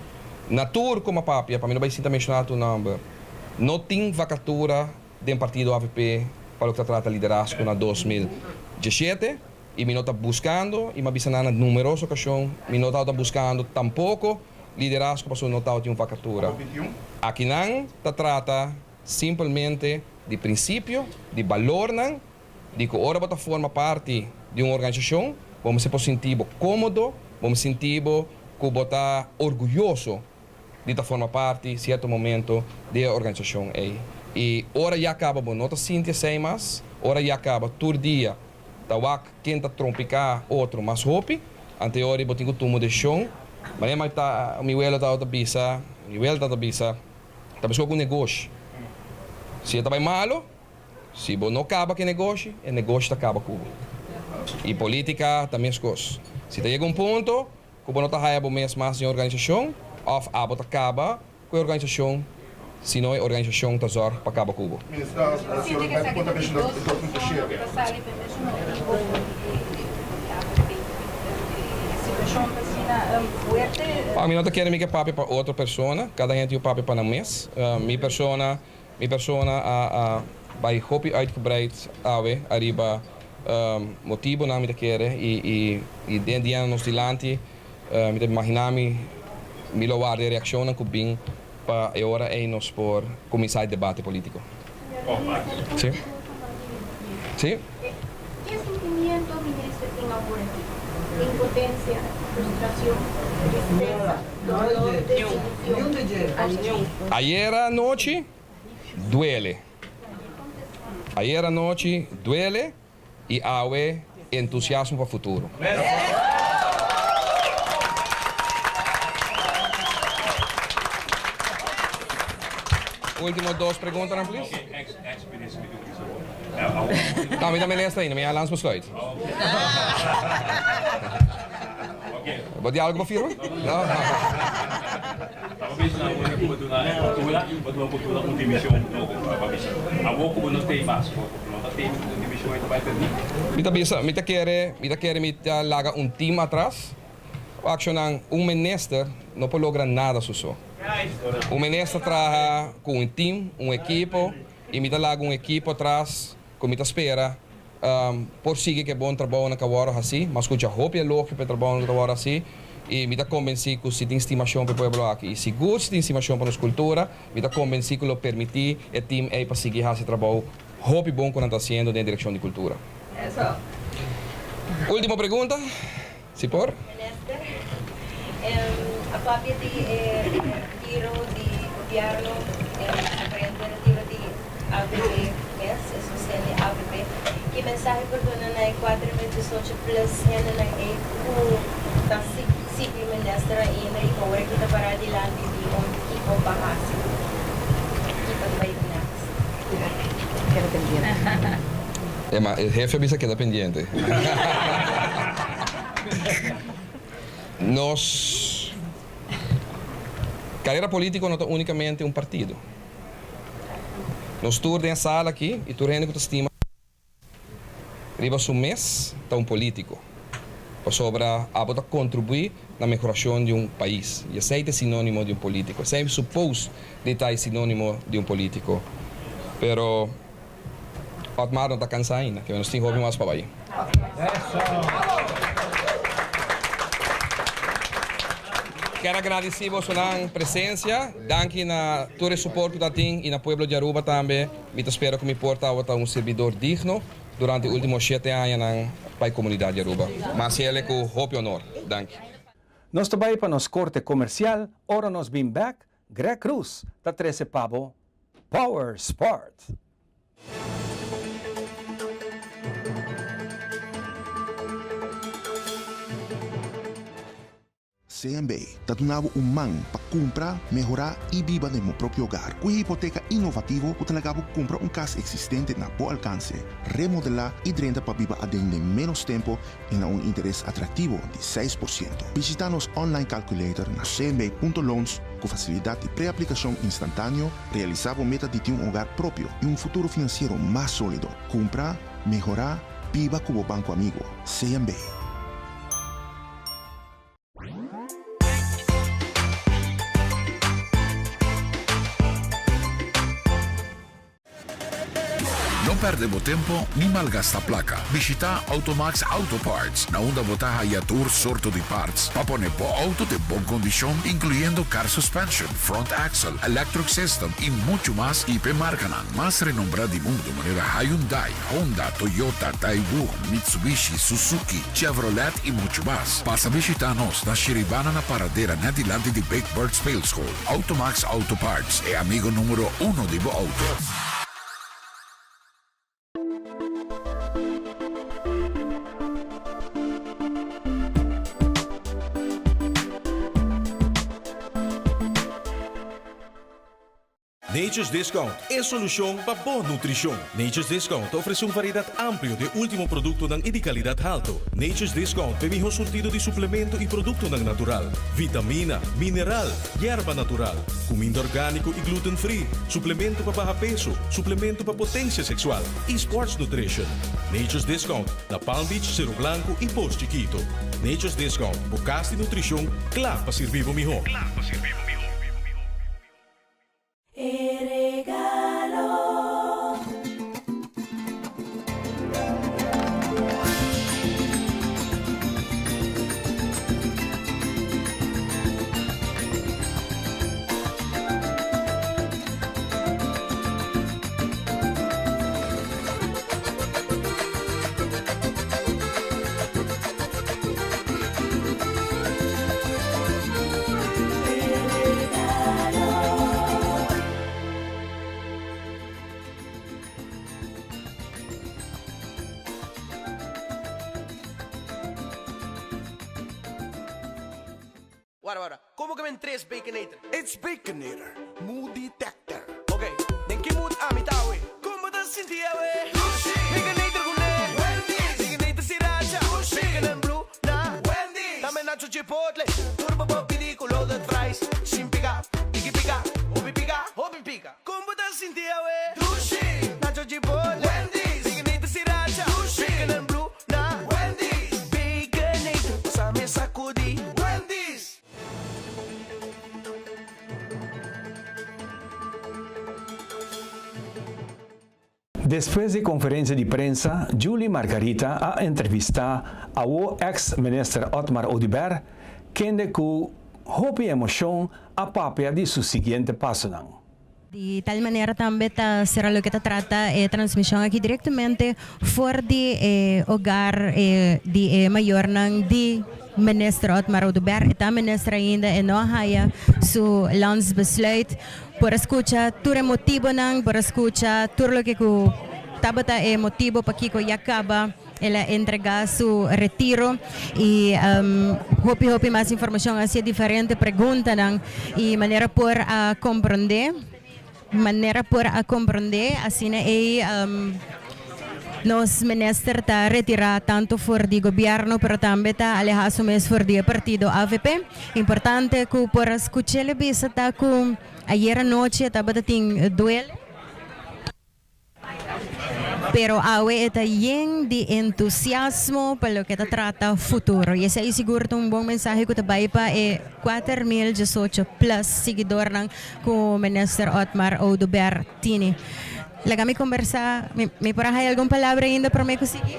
na tur cu mi a papia, pa mi no bay sinta menciona tur nomber, no tin vacatura den partido avp pa loke ta trata liderazgo na 2017 y mi no ta buscando y mi a bisa nan na numeroso ocasion mi no tabata buscando tampoco liderazgo pasobra no tabatin un vacatura. Akinan ta trata simpelmente di principio, di balornan, di cu ora bo ta forma parti di un organisacion bo mester por sinti bo comodo, bo mester sinti bo cu bo ta orguyoso di ta forma parti cierto momento di e organisacion ey. Y ora ya caba bo no ta sinti esey mas, ora ya caba tur dia ta wak ken ta trompica otro mas hopi, ante ora bo tin cu tuma decision. Manera mi ta, mi welo tabata bisa, mi welo tabata bisa, ta mesco cu negoshi. Si e ta bay malo, si bo no caba cu e negoshi, e negoshi ta caba cu bo. Y politica ta mescos. Si ta yega un punto Ku bo no ta haya bo mes mas den e organisashon òf abo ta kaba ku e organisashon, sino e organisashon ta zòrg pa kaba ku bo. Mi no ta kere mi ke papia pa otro persona, kada hende tin un papia pa nan mes. Mi persona Mi persona a a bai hopi uitgebreid awe ariba motibonan mi ta kere y y y den dianan nos dilanti mi ta imagina mi. Mi lo warda e reaccionnan cu bin pa e ora ey nos por cuminsa e debate politico. Señor Si. Minister, un Si. Ke sentimiento Minister tin awor aki? Impotencia, frustracion, tristeza, dolor, desilusion? Algo. Ayera anochi duele. Ayera anochi duele y awe entusiasmo pa futuro. Ultimo dos preguntanan please. No, mi ta minister ainda, mi a lans besluit. Bo di algo pa firma? No? Mi ta bisa, mi ta kere, mi ta kere mi ta laga un team atras. Accionan, un minister no por logra nada su so. Un minister traha cu un team, un ekipo, y mi ta laga un ekipo atras cu mi ta spera por sigui cu e bon trabounan cu a worde haci. Mi a scucha hopi elogio pa e trabounan cu ta worde haci y mi ta convenci cu si tin stimacion pa e pueblo aki y sigur si tin stimacion pa nos cultura, mi ta convenci cu lo permiti e team ey pa sigui haci e trabou hopi bon cu nan ta haciendo den direccion di cultura. Ultimo pregunta, si por. Minister, a papia di e retiro di gobierno, e aparente retiro di avp mes, e sosten di avp. Ki mensahe por duna na e 4018 plus hendenan ey cu ta sigui minister ainda y cu awor aki ta para dilanti di un kico pa haci? Kico ta bay next? Keda pendiente. Emma, e hefe a bisa keda pendiente. Nos carera politico no ta unicamente un partido. Nos tur den e sala aki y tur hende cu ta stima riba su mes ta un politico. Pasobra abo ta contribui na mehoracion di un pais y esey ta e sinonimo di un politico. Esey suppose di ta e sinonimo di un politico. Pero Otmar no ta cansa ainda, ke nos tin hopi mas pa bay. Kier a gradici bosonan presencia. Danki na tur e support cu ta tin y na pueblo di Aruba tambe. Mi ta spera cu mi por tabata un sirbidor digno durante e ultimo shete añanan pa e comunidad di Aruba. Mas hele cu hopi honor. Danki. Nos ta bai pa nos korte komersial, ora nos bin bek, Greg Cruz ta trese pa bo Power Sport. CMB ta duna bo un man pa kumpra, mehorá i biba den bo propio hogar. Ku e hipoteka inovativo ku ta laga bo kumpra un kas eksistente na bo alkanse, remodelá i drenta pa biba aden den ménos tempu i na un interes atraktivo di 6%. Bishitá nos online calculator na cmb.loans ku fasilidat di pre-aplikashon instantáneo, realisá bo meta di tin un hogar propio i un futuro finansiero mas sólido. Kumpra, mehorá, biba ku bo banko amigo, CMB. No perde bo tempo ni malgasta placa. Bishita Automax Auto Parts, na unda bo ta haya tur sorto di parts pa pone bo auto den bon condicion, incluyendo car suspension, front axle, electric system y mucho mas y p'e marcanan mas renombra di mundo manera Hyundai, Honda, Toyota, Daewoo, Mitsubishi, Suzuki, Chevrolet y mucho mas. Pasa bishita nos na Shiribana na Paradera net dilanti di Big Bird Speelschool. Automax Auto Parts, e amigo numero uno di bo auto. Nature's Discount, e solucion pa bo nutricion. Nature's Discount ta ofrece un variedad amplio di e ultimo productonan y di calidad halto. Nature's Discount p'e miho surtido di suplemento y productonan natural, vitamina, mineral, yerba natural, cuminda organico y gluten free, suplemento pa baha peso, suplemento pa potencia sexual y sports nutrition. Nature's Discount na Palm Beach, Cero Blanco y Pos Chiquito. Nature's Discount, bo cas di nutricion cla pa sirbi bo miho. E regalo. Wara wara, Como ke men tres Baconator? It's Baconator, mood detector. Ok, den ki mood ami ta awe? Con bo ta sinti awe? Dushi! Baconator cu ne? Wendy's! Baconator sriracha? Dushi! Bacon and blue na? Wendy's! Tambe nacho chipotle? Tur bo por pidi cu loaded fries. Sin pica, tiki pica, hopi pica, hopi pica. Con bo ta sinti awe? Dushi! Nacho chipotle? Wendy's! Baconator sriracha? Dushi! Bacon and blue na? Wendy's! Baconator, pasa mi sacudi. Wendy's! Despues di conferencia di prensa, Julie Margarita a entrevista awo ex minister Otmar Oduber, kende cu hopi emocion a papia di su siguiente pasonan. Di tal manera tambe ta sera loke ta trata e transmision aki directamente for di e hogar di e mayornan di Minister Otmar Oduber. E ta minister ainda, e no a haya su landsbesluit. Por a scucha tur e motibonan, por a scucha tur loke cu tabata e motibo pakico ya caba el a entrega su retiro y hopi hopi mas informacion hacia diferente preguntanan y manera por a comprende manera por a comprende asina ey nos minister ta retira tanto for di gobierno pero tambe ta aleha su mes for di e partido avp. Importante cu por a scuchele bisa ta cu ayer anochi e tabata tin duele. Pero awe e ta yen di entusiasmo pa loke ta trata futuro. Y esey sigur ta un bon mensahe cu ta bay pa e 4018 plus siguidornan cu Minister Otmar Oduber tini. Laga mi combersa, mi por a haya algun palabra ainda prome cu sigui?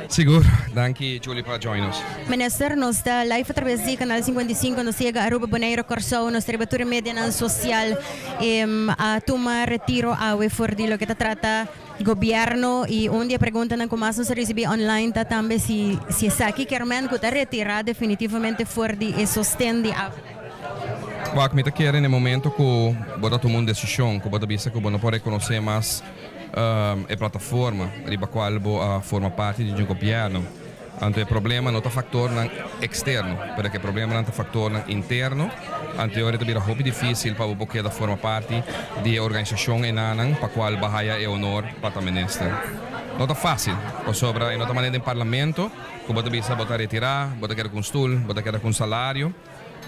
Sigur. Danki Julie pa join nos. Minister, nos ta live atraves di Canal 55, nos ta yega Aruba, Bonaire, Kòrsou, nos ta riba tur e medianan sosial a tuma retiro awe for di loke ta trata gobièrnu i un di e preguntanan ku mas nos a risibí online ta tambe si si esaki kermen ku ta retirá definitivamente for di e sosten di avp. Wak, mi ta kere na e momento ku bo ta tuma un desishon ku bo ta bisa ku bo no por rekonosé mas e plataforma riba kual bo a forma parti di dje gobièrnu. Anto e problema no ta factornan externo, pero ke problemanan ta factornan interno. Anto e ora ta bira hopi dificil pa bo por keda forma parti di e organisacion enanan pa cual bo haya e honor pa ta minister. No ta facil, pasobra e no ta manera den parlamento cu bo ta bisa bo ta retira, bo ta keda cu un stoel, bo ta keda cu un salario.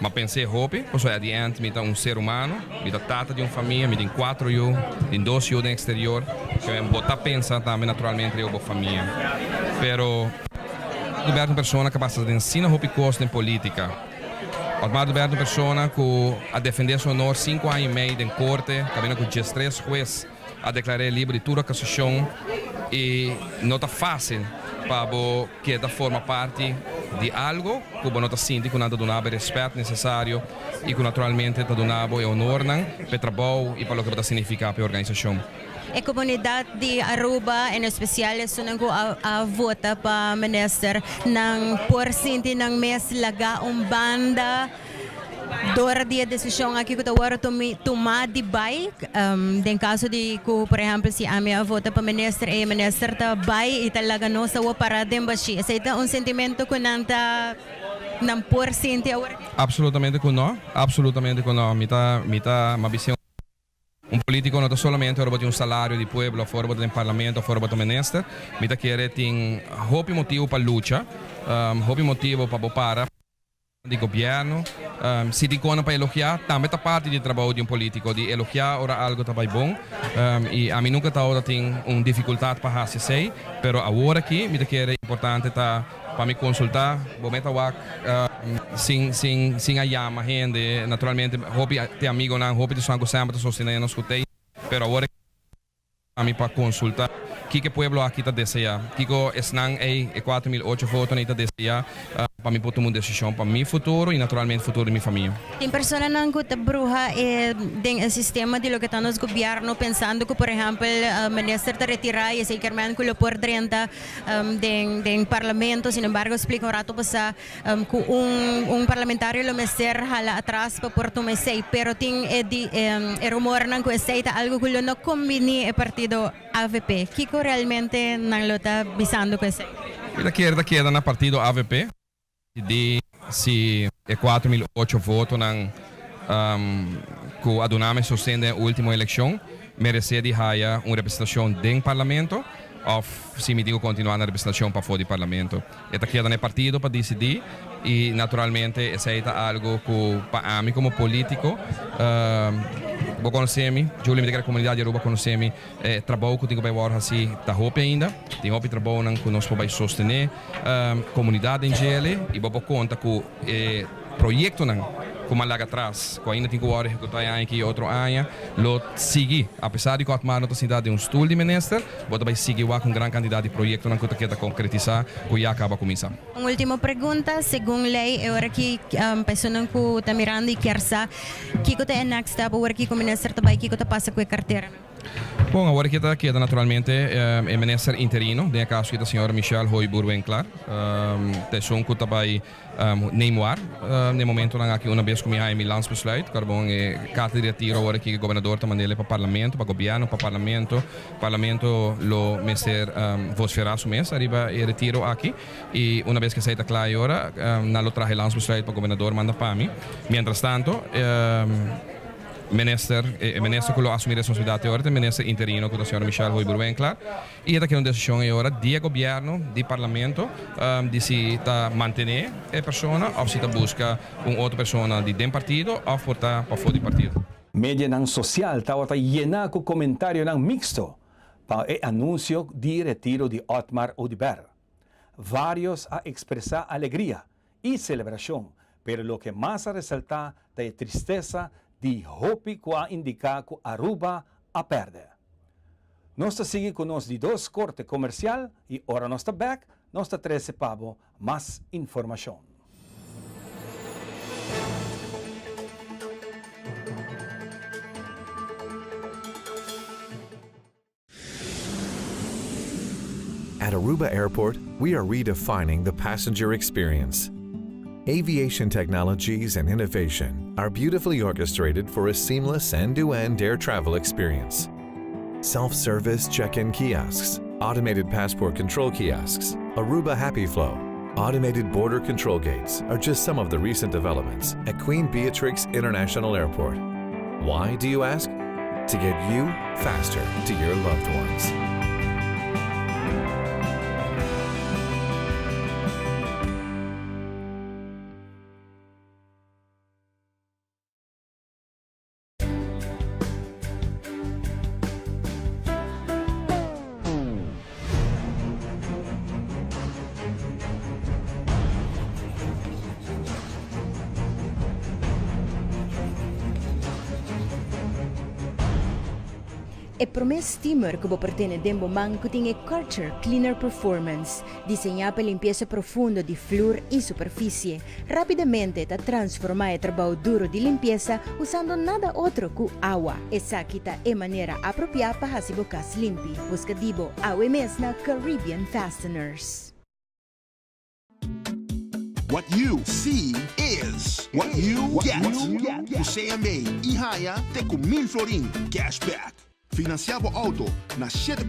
M'a pens'é hopi, pasobra at the end mi ta un ser humano, mi ta tata di un famia, mi tin cuatro yu, tin dos yu den exterior, ke bo ta pensa tambe naturalmente riba bo famia. Pero Oduber ta un persona cu a pasa den asina hopi cos den politica. Otmar Oduber ta un persona cu a defende su honor cinco aña y mei den corte, caminda cu diestres hues a declar'é liber di tur acusacion y no ta facil pa bo keda forma parti di algo cu bo no ta sinti cu nan ta duna bo e respet necesario y cu naturalmente ta duna bo e honornan p'e trabou y pa loke bo ta significa p'e organisacion. E comunidad di Aruba, en especial esunnan cu a vota pa minister, nan por sinti nan mes laga un banda Dor di e desishon aki ku ta wòrdu tumá di bai, den kaso di ku por ehèmpel si ami a vota pa minister i e minister ta bai i ta laga nos awor pará den bashí, esei ta un sentimentu ku nan ta nan por sinti awor? Absolutamente ku no, absolutamente ku no. Mi ta mi ta mabis'é un. Un politico no ta solamente ora bo tin un salario di pueblo of ora bo ta den parlamento of ora bo ta minister. Mi ta kere tin hopi motibo pa lucha, hopi motibo pa bo para di gobierno. Si tin cona pa elogia, tambe ta parti di e trabou di un politico, di elogia ora algo ta bay bon. Y ami nunca ta tin un dificultad pa haci esey, pero awor aki mi ta kere importante ta Pa mi consulta bo meta wak sin sin sin a yama hende naturalmente hopi te amigonan hopi te esnan cu semper ta sostene nos cu tey pero awor e ami pa consulta kiko e pueblo aki ta desea kiko esnan ey e 4008 votonan ey ta desea pa mi por tuma un decision pa mi futuro y naturalmente futuro di mi famia. Tin personanan cu ta bruha e den e sistema di loke ta nos gobierno pensando cu por ehempel minister ta retira y esey kermen cu lo por drenta den den parlamento, sin embargo splika un rato pasá ku un un parlamentario lo mester hala atras pa por tuma esei, pero tin e di e rumornan ku esei ta algo ku lo no kombiní e partido avp. Kiko realmente nan lo ta bisando ku esei? Mi ta kere ta keda na partido avp. Di. si e 4008 votonan cu a duna mi sosten den e ultimo eleccion merece di haya un representacion den Parlamento of si mi tin cu continua na representacion pafo di Parlamento. E ta keda na e partido pa dicidi y naturalmente esey ta algo cu pa ami como politico, bo conoce mi, Julie mi ta kere comunidad di Aruba conoce mi, e trabou cu tin cu bay worde haci ta hopi ainda, tin hopi trabounan cu nos por bay sostene comunidad den djele y bo por conta cu e proyectonan cu mi a laga atras cu ainda tin cu worde ehecuta e aña aki y otro aña lo sigui apesar di cu Otmar no ta sinta den un stoel di minister bo ta bay sigui wak un gran cantidad di proyectonan cu ta keda concretisa cu ya caba cuminsa. Un ultimo pregunta, segun ley e ora ki personan cu ta mirando y kier sa kico ta e next step awor ki cu minister ta bay kico ta pasa cu e carteranan? Bon, awor aki ta keda naturalmente e minister interino, den e kaso aki ta señor Michel Hooyboer-Winklaar, ta esun ku ta bai neem waar den e momentonan aki una bes ku mi haña mi landsbesluit, karbon e karta di retiro awor aki gobernador ta mand'el pa parlamento, pa gobièrnu, pa parlamento, parlamento lo mester vosferá su mes ariba e retiro aki i una bes ku esei ta kla e ora nan lo traha e landsbesluit pa gobernador manda pa mi. Mientras tanto. Minister, e minister ku lo asumí responsabilidat e ora ta e minister interino ku ta señor Michel Hooyboer-Winklaar i e ta keda un desishon e ora di e gobièrnu, di parlamento, di si ta mantené e persona òf si ta buska un otro persona di den partido òf por ta pafó di partido. Medianan sosial tabata yená ku komentarionan miksto pa e anunsio di retiro di Otmar Oduber. Vários a ekspresá alegria i selebrashon, pero loke mas a resaltá ta e tristesa di hopi ku a indiká ku Aruba a pèrdè. Nos ta sigui ku nos di dos korte komersial i ora nos ta bèk nos ta trese pa bo mas informashon. At Aruba Airport, we are redefining the passenger experience. Aviation technologies and innovation are beautifully orchestrated for a seamless end-to-end air travel experience. Self-service check-in kiosks, automated passport control kiosks, Aruba Happy Flow, automated border control gates are just some of the recent developments at Queen Beatrix International Airport. Why, do you ask? To get you faster to your loved ones. E promé steamer ku bo por tene den bo man ku tin e Karcher Cleaner Performance, diseñá pa limpiesa profundo di flur i superfisie. Rápidamente ta transformá e trabou duro di limpiesa usando nada otro ku awa. Esaki ta e manera apropiá pa hasi bo kas limpi. Buska di bo awe mes na Caribbean Fasteners. What you see is what you get Ku CMB i haña te ku mil florin cashback. Finansiá bo outo na 7%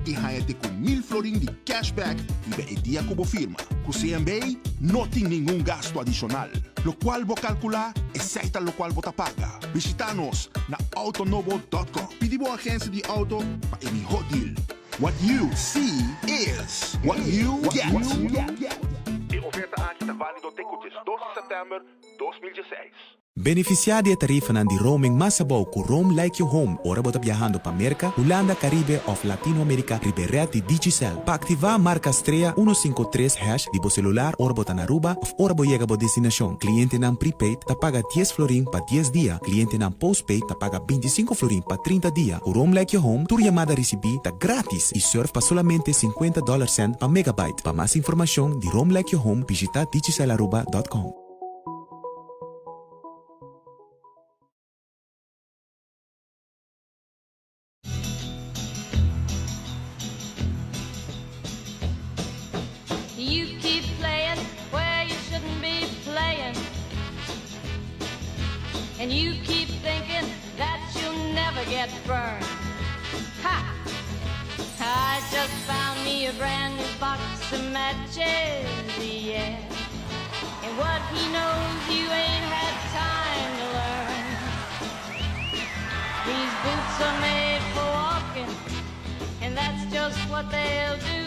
i haña te ku mil florin di cashback riba e dia ku bo firma. Ku CMB no tin ningun gastu adishonal. Lokual bo kalkulá, esei ta lokual bo ta paga. Bishitá nos na autonobo dòt com. Pidi bo agensia di outo pa e mihó deal. What you see is what you get. E oferta aki ta válido te ku 12 di sèptèmber 2016. Benefisiá di e tarifanan di roaming mas abou ku Roam Like Your Home ora bo ta biahando pa Merka, Hulanda, Karibe òf Latinoamerika riba e rèt di Digicel. Pa aktivá, marka strea uno sinku tres hash di bo selular ora bo ta na Aruba òf ora bo yega bo destinashon. Klientenan prepaid ta paga dies florin pa dies dia, klientenan postpaid ta paga bintisinko florin pa trinta dia. Ku Roam Like Your Home, tur yamada risibí ta gratis i surf pa solamente 50 dollar cent pa megabyte. Pa mas informashon di Roam Like Your Home bishita digicelaruba dot com. You keep playing where you shouldn't be playing. And you keep thinking that you'll never get burned. Ha! I just found me a brand new box of matches, yeah. And what he knows you ain't had time to learn. These boots are made for walking, and that's just what they'll do.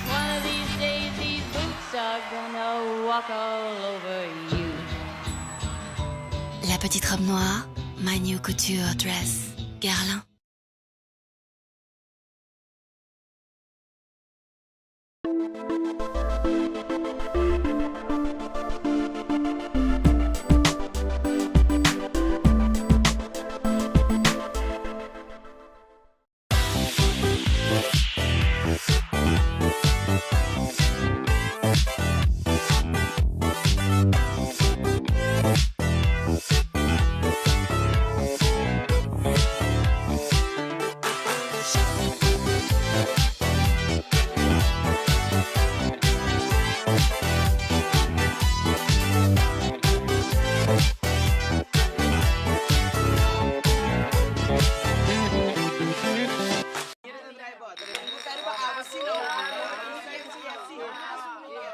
One of these days these boots are gonna walk all over you. La petite robe noire, my new couture dress, Guerlain.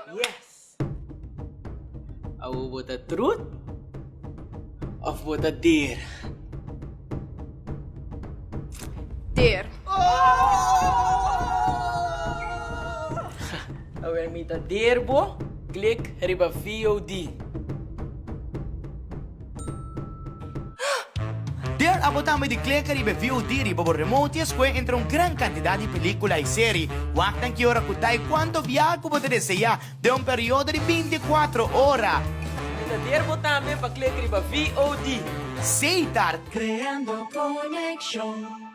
Yes! Awo bo ta truth of bo ta deer? Deer. Awer mi ta deer bo, klik riba VOD. Der abo tambe di kleka riba e VOD riba bo remote i escohe entre un gran cantidad di pelicula i seri. Wak nan ki ora cu ta i cuanto biaha cu bo ta desea den un periodo di binticuatro ora. Mi ta der bo tambe pa klek riba VOD. Setar. Creando conexion.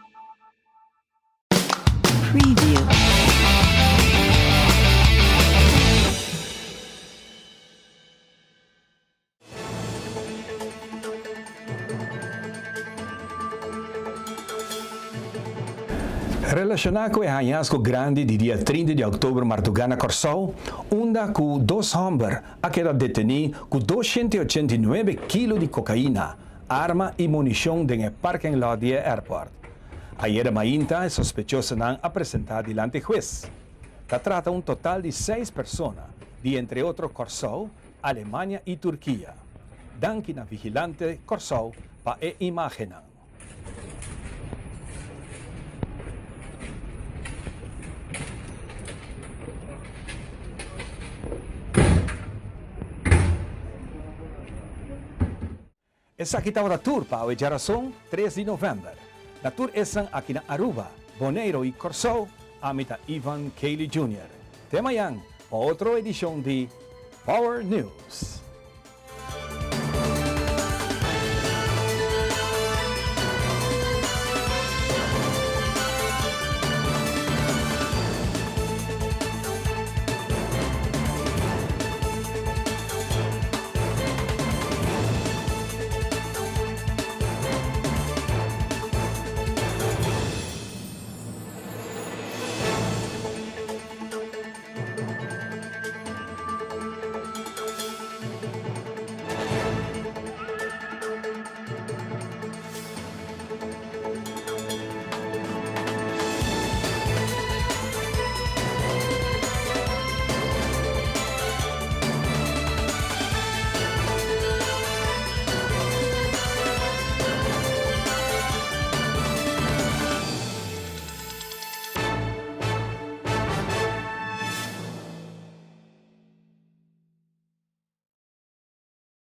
Relashoná ku e hañasgo grandi di dia 30 di òktober mardugá na Kòrsou, unda ku dos hòmber a keda detení ku 289 kilo di kokaina, arma i munishon den e parking lot di e airport. Ayera mainta e sospechosonan a presentá dilanti hues. Ta trata un total di seis persona, di entre otro Kòrsou, Alemania i Turkia. Danki na Vigilante Kòrsou pa e imágennan. Esaki tabata tur pa awe djarason tres di novèmber. Na tur esnan aki na Aruba, Boneiro i Kòrsou, ami ta Ivan Cayley Junior. Te mañan pa otro edishon di Power News.